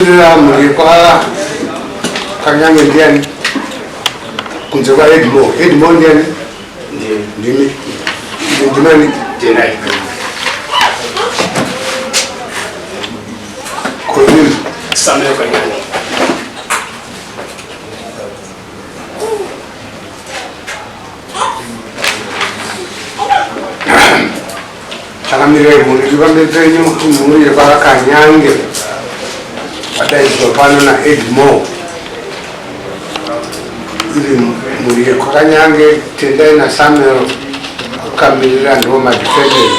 Mhuri yekwa Kanyange ndiani? Kunze kwa Edmore. Edmore ndiani? Ndimi. Ndimani? Tenai. Koyini? Samuel Kanyange. Chakamirai mhuri iri pamberi penyu mhuri yekwaKanyange vadaidzwa pano naEdmore iri mhuri yekwaKanyange Tendai naSamuel kukamirira ndiwo madefendant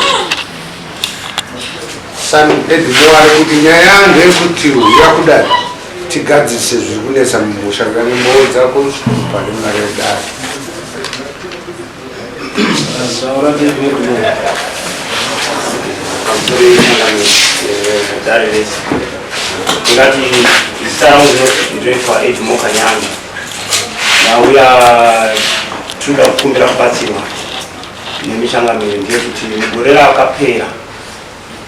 Edmore ari kuti nyaya ndeyekuti huya kudai tigadzirise zviri kunetsa mumusha ngani mboo dzako pane mari yedare. Dare rese ndingati zita rangu ndinoitwa Edmore Kanyange nauya tinoda kukumbira kubatsirwa nemichangamiro ndeyekuti mugore rakapera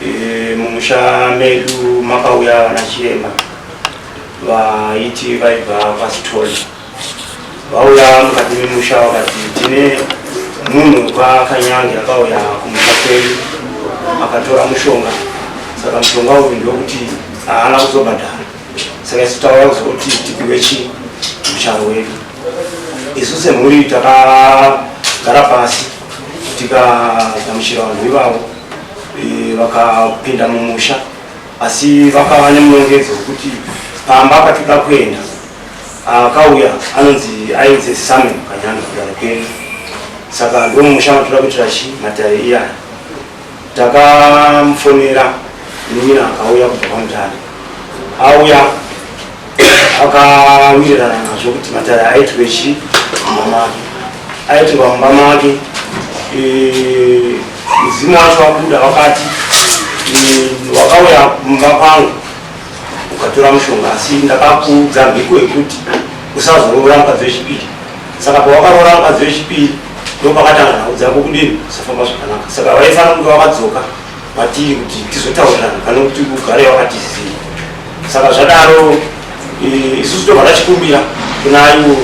e, mumusha medu makauya vana chiremba vaiti vaibva kwasithole vauya mukati memusha vakati tine munhu kwakanyange akauya kumusha kwedu akatora mushonga saka mushonga uyu ndewekuti haana kuzobhadhara saka isu tauya kuzoti tipiwe chi musharo wedu isu semhuri takagara pasi tikagamuchira vanhu ivavo e, vakapinda mumusha asi vakava nemunongedzo wekuti pamba patinoda kuenda akauya anonzi ainzi Samuel Kanyanga kudare kwedu saka ndo mumusha matoda kuitira chi matare iyaya takamufonera munin'ina akauya kubva kwamutare auya akawirirana nazvo kuti matare aitwe chi mumba make aitirwa mumba make e, mudzimu wacho wabuda wakati e, wakauya mumba kwangu ukatora mushonga asi ndakakuudza mhiko yekuti usazoroora mukadzi wechipiri saka pawakaroora mukadzi wechipiri ndopakatanga nhau dzako kudini kusafamba zvakanaka saka vaifanira kunge vakadzoka matiri kuti tizotaurirana pane kuti ugare wakatizii saka zvadaro e, isusu tobva tachikumbira kuna ivo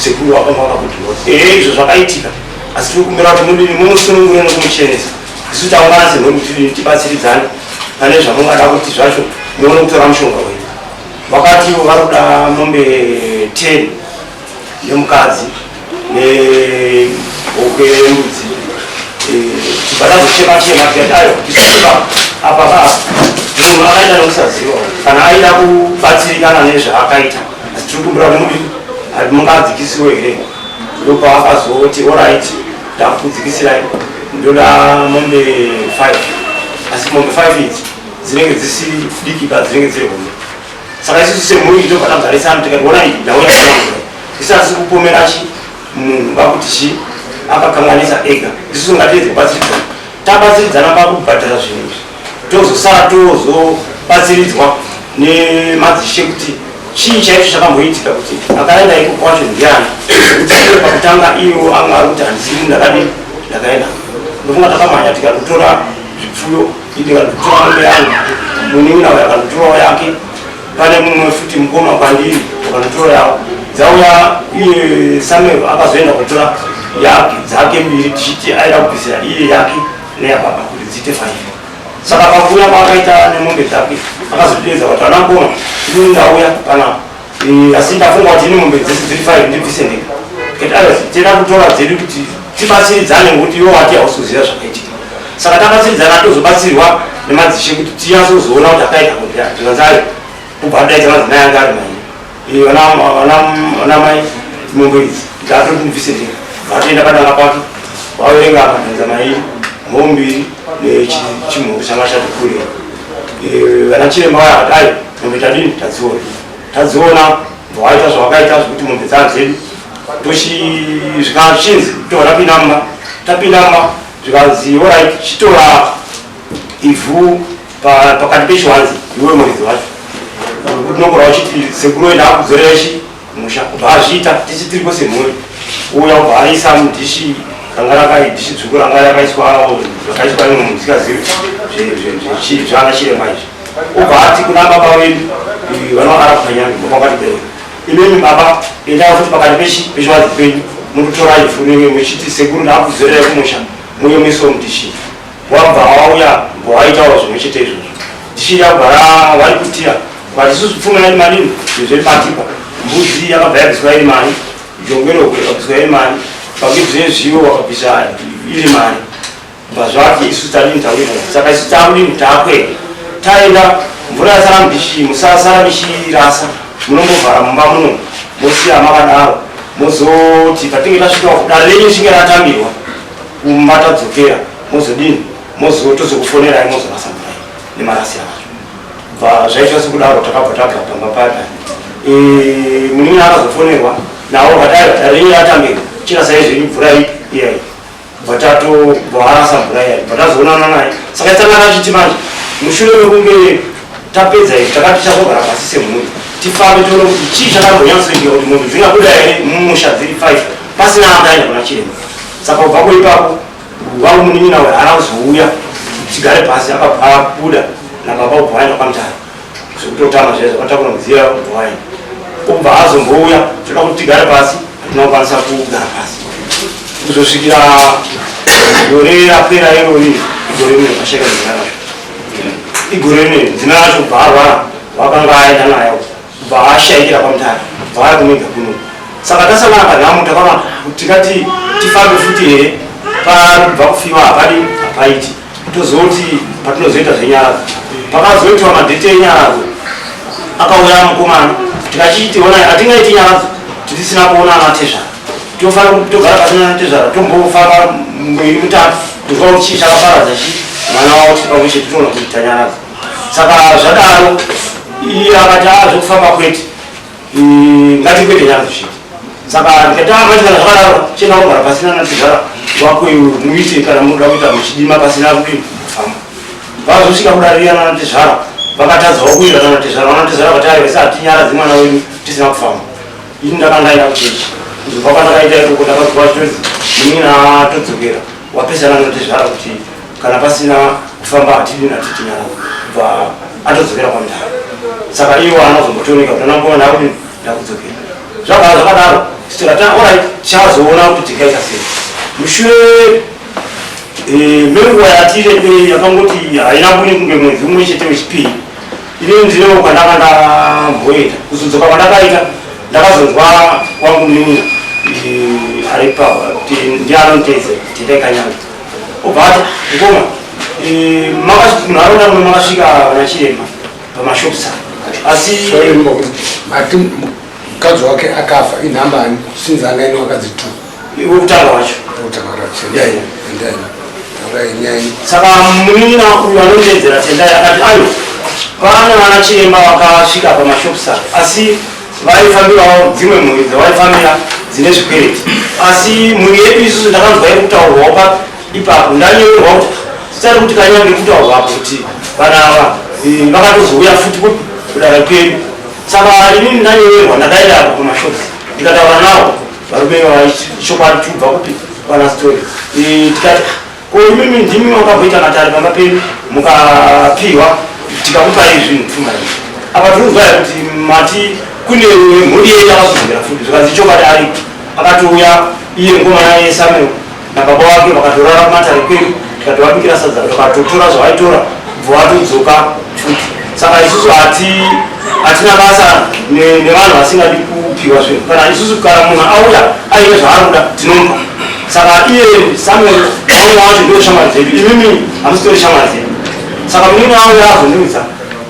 sekuru vakanga vakakuti ehe izvo zvakaitika asi tiri kukumbira kuti mudini mumusunungure nokumuchenesa isu taungana semhuri kuti tibatsiridzane pane zvamungada kuti zvacho muone kutora mushonga wenyu vakati vari kuda mombe 10 yemukadzi nehokwe yembudzi tibva tazochema chema tikati ayo isusu apa pa munhu akaita nokusaziva kana aida kubatsirikana nezvaakaita asi tiri kumbira kuti mudi mungadzikisirwe here ndopaakazoti orit ndakudzikisirai ndoda mombe 5 asi mombe 5 idzi dzinenge dzisiri diki ba dzinenge dziri hombe saka isusu semhuri tobva tagarisana tikati ona iyi ndauya isasi kupomera chi munhu vakuti chi akakanganisa ega isusu ngatiedze kubatsiridzana tabatsiridzana pakubhadhara zvinhu izvi tozosara tozobatsiridzwa nemadzishe kuti chii chaicho chakamboitika kuti akaenda iko kwacho ndiani kuti iye pakutanga iwo anga ari kuti handisiri ndakadii ndakaenda ndofunga takamhanya tikanotora zvipfuyo ndikanotora mombe yangu munin'ina uyo akanotorawo yake pane mumwe futi mukoma kwandiri akanotora yavo dzauya iye samuel akazoenda kutora yake dzake mbiri tichiti aida kubvisira iye yake neyababa kuti dziite faive saka pakuuya kwaakaita nemombe dzake akazodedza kuti ana mukoma ini ndauya panapa eh, asi ndafunga kuti ini mombe dzese dziri five ndibvise ndega tikati aiwa tinoda kutora dzedu kuti tibatsiridzane ngokuti iwe wati hausi kuziva zvakaitika saka tabatsiridzana tozobatsirwa nemadzishe kuti tinyatsozoona kuti akaita kuti zvikanzi ayo kubva adaidza madzimai anga ari mairi eh, vana mai mombe idzi ndatoti ndibvise ndega vatoenda padanga pake vaverenga madhanza mairi mhou mbiri nechimhuru changa chati kurei eh, vana chiremba vaya vati ayo mombe tadini tadziona tadziona vaita zvavakaita zvekuti mombe dzaa dzedu tochizvikazvichinzi tobva tapinda mumba tapinda mumba zvikanzi orit chitora ivhu pakati pechiwanzi iwe muridzi wacho unogona uchiti sekuru enda akudzorera chi musha kubva azviita tisi tiriko semhuri uya kubva aisa mudhishi ranga rakai dhishi dzvuku ranga rakaiswa rakaiswa imwe musikazivi zvana chiremba izvi ubva ati kuna baba vedu Vanoara kukanyange kwakatibereka imimi baba, endai futi pakati pechivanzi penyu munotora ivhu rimwe muchiti sekuru ndakuzorerai kumusha muye muisewo mudhishi. Wabva wauya waitawo zvimwe chete izvozvo. Dhishi yabva warikutira but isusu pfuma yari marini zvezveri matipa mbudzi yakabva yabviswa iri mari, jongwe rogwe yakabviswa iri mari, bhaketi rezviyo wakabvisa iri mari. Bva zvake isu tadini tawira. Saka isu takudini takwenda. Taenda mvura yasara mudhishi musasara michirasa munongovhara mumba muno mosiya makadaro mozoti patinge tasvika dare renyu richinge ratambirwa kumba tadzokera mozodini mozotozokufonerai mozorasa mvura iyi nemarasira acho. Bva zvaitwa sekudaro takabva tabva pamba paya paya. Munin'ina akazofonerwa navo vakati aiwa dare renyu ratambirwa chirasai zvenyu mvura iyi iyayi. Bva tatobva arasa mvura iya bva tazoonana naye saka tanga tachiti manje mushure mekunge tapedza izvi takati tichazogara pasi semhuri tifambe tione kuti chii chakambonyatsoitika kuti mombe dzingabuda here mumusha dziri 5 pasina angaenda kuna chiremba. Saka kubva ko ipapo wangu munin'ina uyo haana kuzouya tigare pasi akabva abuda nababa ubva waenda kwaMutare zvekutotama zviya zvakatakura mudziyo ubva waenda ubva azombouya toda kuti tigare pasi hatina kukwanisa kugara pasi kuzosvikira gore rapera irori igore rino pashaika dzina racho igore rino dzina racho kubva arwara wakanga aenda nayo kubva ashaikira kwaMutare kubva aya kumega kuno. Saka tasangana panhamo takaona tikati tifambe futi here parikubva kufiwa hapadi hapaiti tozoti patinozoita zvenyaradzo pakazoitwa madhete enyaradzo akauya mukomana tikachiti ona hatingaiti nyaradzo titisina kuona anatezvara tofanira togara pasina anatezvara tombofamba mweri mutatu tozwa kuti chii chakaparadza chi mwana wavo tiri pamwe chete toona kuti tanyaradzo. Saka zvadaro iye akati a zvekufamba kwete ngatikwete nyaradzo chete. Saka ndikati a manje kana zvakadaro chienda kugara pasina anatezvara wako iwe muite kana munoda kuita muchidima pasina kudini kufamba. Vazosvika kudarira nanatezvara vakatadzawo kuenda nanatezvara vanatezvara vati aiwa isi hatinyaradzi mwana wedu tisina kufamba. Ini ndakanga ndaenda kuchechi kuzobva kwandakaita ikoko ndakazwa chitonzi munin'ina atodzokera wapesana nanatezvara kuti kana pasina kufamba hatidi natiti nyaradzo bva atodzokera kwaMutare. Saka iwo anozombotioneka kuti anangoma ndakudini ndakudzokera. Zvagara zvakadaro tikati orit tichazoona kuti tingaita sei mushure menguva yatire yakangoti haina kuni kunge mwedzi umwe chete wechipiri ini ndinewo kwandanga ndamboenda kuzodzoka kwandakaita ndakazonzwa wangu munin'ina ari pa kuti ndiye anonditeedzera Tendai Kanyanga obva ati ngoma munharaunda muno makasvika vana chiremba pamashops asi Sorry, mati mukadzi wake akafa inhamba ani since anga ine vakadzi 2 wekutanga wacho wekutanga wacho yeah. Endai taurai nyaya Saka munin'ina uyu anonditeedzera Tendai akati ayo pane vana chiremba vakasvika pamashops asi vaifambirawo dzimwe mhuri dzavaifambira dzine zvikwereti asi mhuri yedu isusu ndakanzwa iri kutaurwawo pa ipapo ndanyorerwa kuti zita rekuti Kanyange kutaurwa apo kuti vana ava vakatozouya futi kudare kwedu. Saka inini ndanyorerwa ndakaenda apo kumashops ndikataura navo varume vachokwadi tibva kupi vana story tikati ko imimi ndimi makamboita matare pamba penyu mukapiwa tikakupai zvinhu pfuma iyi apa tiri kuzwa kuti mati kune mhuri yedu yakazozongera futi zvikanzi chokwadi aripo akatouya iye mukomana yeSamuel nababa wake vakatorara kumatare kwedu tikatovabikira sadza vakatotora zvavaitora bva vatodzoka futi. Saka isusu hatina basa nevanhu vasingadi kupiwa zvinhu kana isusu kana munhu auya aine zvaari kuda tinomupa. Saka iye Samuel vamwe wacho ndio shamwari dzedu imimi hamusitori shamwari dzedu. Saka munin'ina auya azondiudza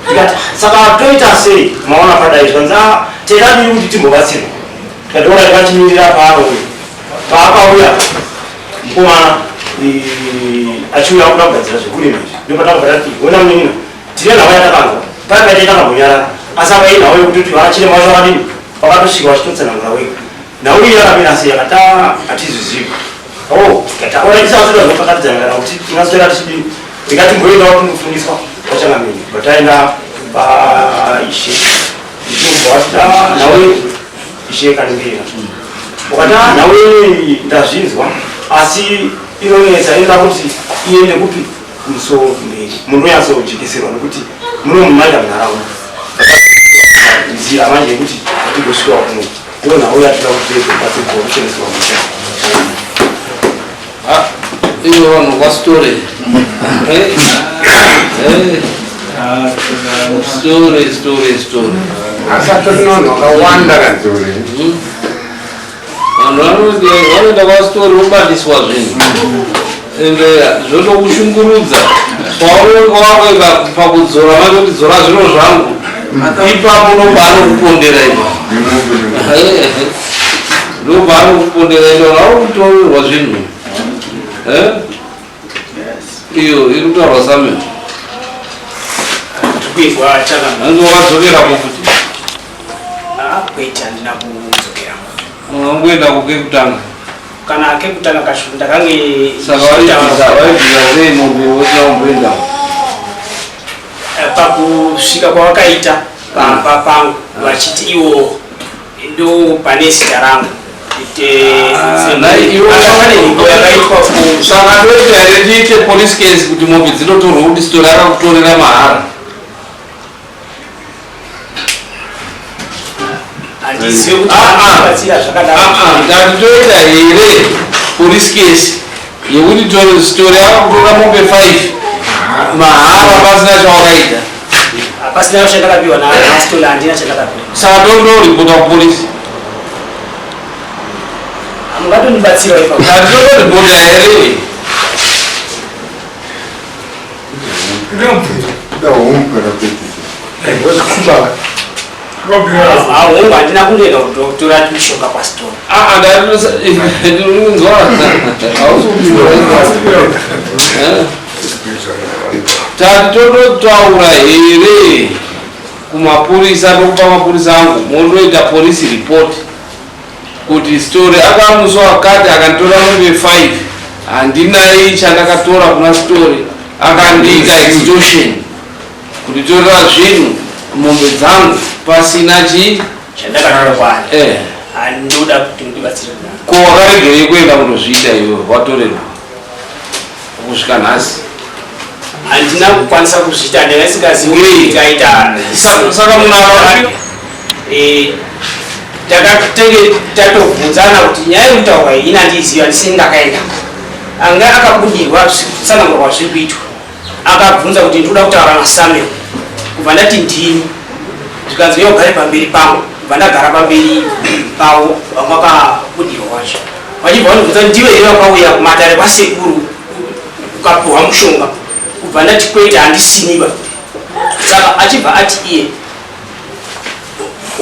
ndikati saka toita sei maona padai zvikanzi tedadii kuti timbobatsirwa. Tikati orai vatimirira paanouya paakauya mukomana achiuya kuda kugadzira zvekurima izvi ndopatakabva tati ona munin'ina tine nhau yatakanzwa paya paita takambonyarara asi apa inhau yekutoti vachiremba vacho vakadini vakatosvika vachitotsanangura wega nhau iyi yakamira sei akati hatizvizivi oh tikati tisaswera zvopakatidzana kana kuti tingaswera tichidini ndikatimboendawo tinofundiswa kwachangamire but taenda paishe ndichobva vati nhau ishe kaningirira ukati nhau iyi ndazvinzwa asi inonetsa inoda kuti iende kupi kumusoro kumberi munonyatsojekeserwa nekuti muno mumaita munharaunda. nzira manje yekuti tigosvika kuno. Ndiyo nhau yatinoda kuti tibatsirwe kucheneswa musha. Ah, ivo vanhu kwasitore. Story, story, story. Asi atori nevanhu vakawanda kadzore. Vanhu vanoenda kwasitori vobatiswa zvinhu ende zvotokushungurudza. Paunenge wakuenda pakudzora manje kuti dzora zviro zvangu, ipapo ndopaanokupondera ipa, ndopaanokupondera ende vanhu vari kutorerwa zvinhu. Iyo iri kutaurwa Samuel. Tikuizwa chaka. Hanzi wakadzokera futi? Ah, kwete, handina kudzokera. Unongoenda kekutanga? Kana kekutanga kacho ndakange Saka waibvisa, waibvisa sei mombe usina kumboenda? Pakusvika kwavakaita pamba pangu vachiti iwo ndo pane zita rangu. Nhai, Pane mhiko yakaitwa ku Saka toita here tiite police case kuti mombe dzinotorwa, kuti sitori akakutorera mahara? Handizivi kuti Ah, ah. batsira zvakadaro. Ah, ah, ndati toita here police case yekuti sitori akakutora mombe 5 mahara pasina chawakaita? Pasina chandakapiwa naStole, handina chandakapiwa. Saka tondoripota kupolisi? Hamungatondibatsira ipapo. Ndati tondoripota here? Kuda hongu kana kwete. Hongu, handina kundoenda kutotora mishonga kwaStole. Ah, ah, ndinonzwa hausi kupindura. Tati tondotaura here kumapurisa, tokupa mapurisa angu, mondoita police report kuti Story akamuswa akati akanditora mombe 5, handinai chandakatora kuna Story, akandiita extortion kunditorera zvinhu, mombe dzangu, pasina chii? Chandakatora kwaari. Handoda kuti mundibatsire kudaro. Ko wakaregerei kuenda kundozviita iwe watorerwa kusvika nhasi? Handina kukwanisa kuzviita, ndanga ndisingazivi kuti Nei? ndingaita. Saka munhu Takatenge tatobvunzana kuti nyaya yekutaurwa iyi ina handiizivi, handisini ndakaenda. Anga akabudirwa kutsanangurwa zviri kuitwa, akabvunza kuti ndinoda kutaura naSamuel. Kubva ndati ndini, zvikanzi uya ugare pamberi pangu. Kubva ndagara pamberi pavo vanga vakabudirwa wacho, vachibva vandibvunza kuti ndiwe here wakauya kumatare kwasekuru ukapiwa mushonga? Kubva ndati kwete, handisiniba. Saka achibva ati iye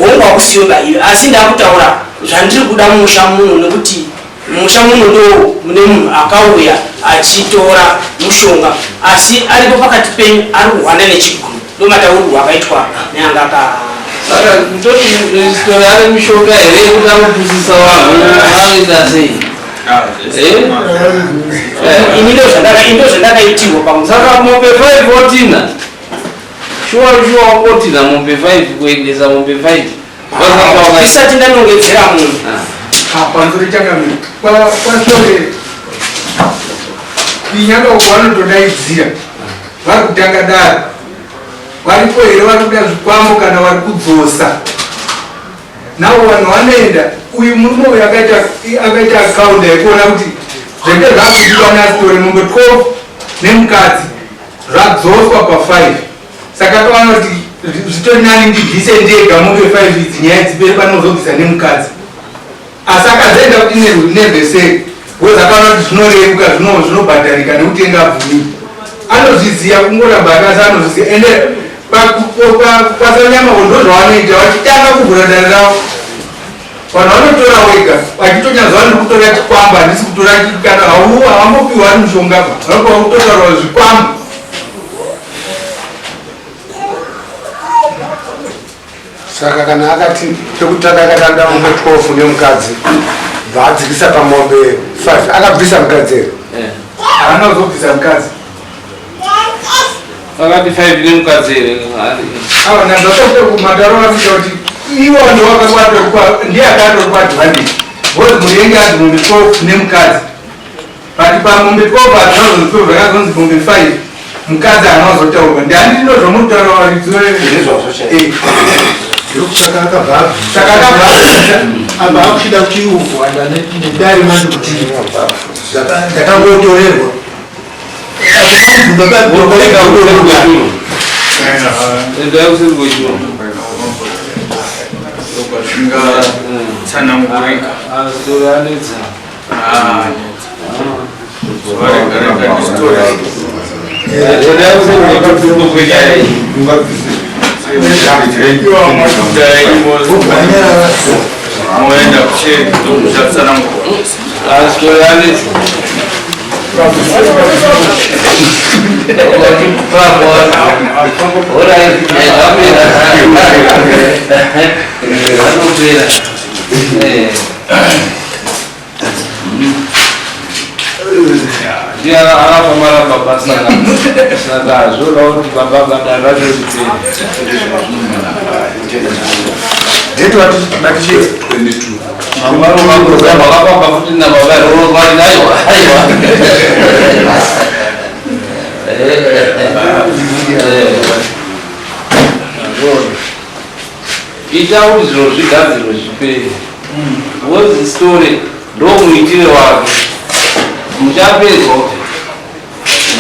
hongu, hakusiyoba iwe, asi ndakutaura zvandiri kuda mumusha muno, nekuti mumusha muno ndo mune munhu akauya achitora mushonga, asi aripo pakati penyu ari kuhwanda nechiguru. Ndo mataurirwo akaitwa neanga aka Saka kutoti Story ane mishonga here yekuti anopusisa vanhu, anoita sei? Eh? Eh. Ini ndo zvandakaitirwa pamusaka. Saka mombe 5 wotina, shuwa shuwa wangotina mombe 5, kuendesa mombe 5? Isati ndanongedzera munhu. Pamusoro changamire, kwasore inyanga uko vanotodaidzira vari kutanga dare, varipo here vari kuda zvikwambo kana vari kudzosa? Navo vanhu vanoenda. Uyu murume uyu akaita akaunda yekuona kuti zvenge zvakudiwa naStore, mombe 12 nemukadzi, zvadzoswa pa5. Saka akaona kuti zvitori nani ndibvise ndega mombe 5 idzi, nyaya dzipere, panozobvisa nemukadzi. Asi akazoenda kuti nevheseri because akaona kuti zvinoreruka, zvinobhadharika nekuti enge abvumii, anozviziva kungoramba akasi anozviziva. Ende kwasanyama ndo zvavanoita, vachitanga kuvhura dare ravo, vanhu vanotora wega vachitonyanzwa vari kutora chikwambo, handisi kutora kana havambopiwa ari mushonga, vanopiwa kutotaurwa zvikwambo. Saka kana akati pekutanga akatanda mombe 12 nemukadzi, bva adzikisa pamombe 5, akabvisa mukadzi here? Haana kuzobvisa mukadzi. Akati 5 nemukadzi here? Awa nazvatoita kumataro akuita kuti iwo ndo ndiye akatorwa advantage because mhuri yenge anzi mombe 12 nemukadzi, but pamombe 12 hadzinazonzi 12, zvakazonzi mombe 5, mukadzi haana kuzotaurwa. Ndiani, ndino zvomutaura Ndizvozvo chaizvo. Ndokusaka akabva abvisa. Saka akabva abvisa. Apa akuchida kuchiuhwanda nedare manje kuti ndakangotorerwa. Endai kuseri kwechuru. Zvingatsanangurika. Asitori anetsa. Zuva rega rega ndistory. Endai kuseri kwechuru kwenyaya iyi. Moenda kucheki ndokuchatsanangurwa. Asitori anetsa. Vanopera. Ndiye akafamba nababa saka saka zvoda kuti baba badare racho ripere. Date wati matichii? 22. Makafamba futi nababa aiwa aiwa. Ita kuti zviro zvigadzirwe zvipere. Wozi story ndomuitire wake. Muchapedzwa kuti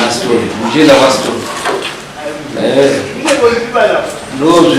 nastory muchienda kwastory. Ndozvi.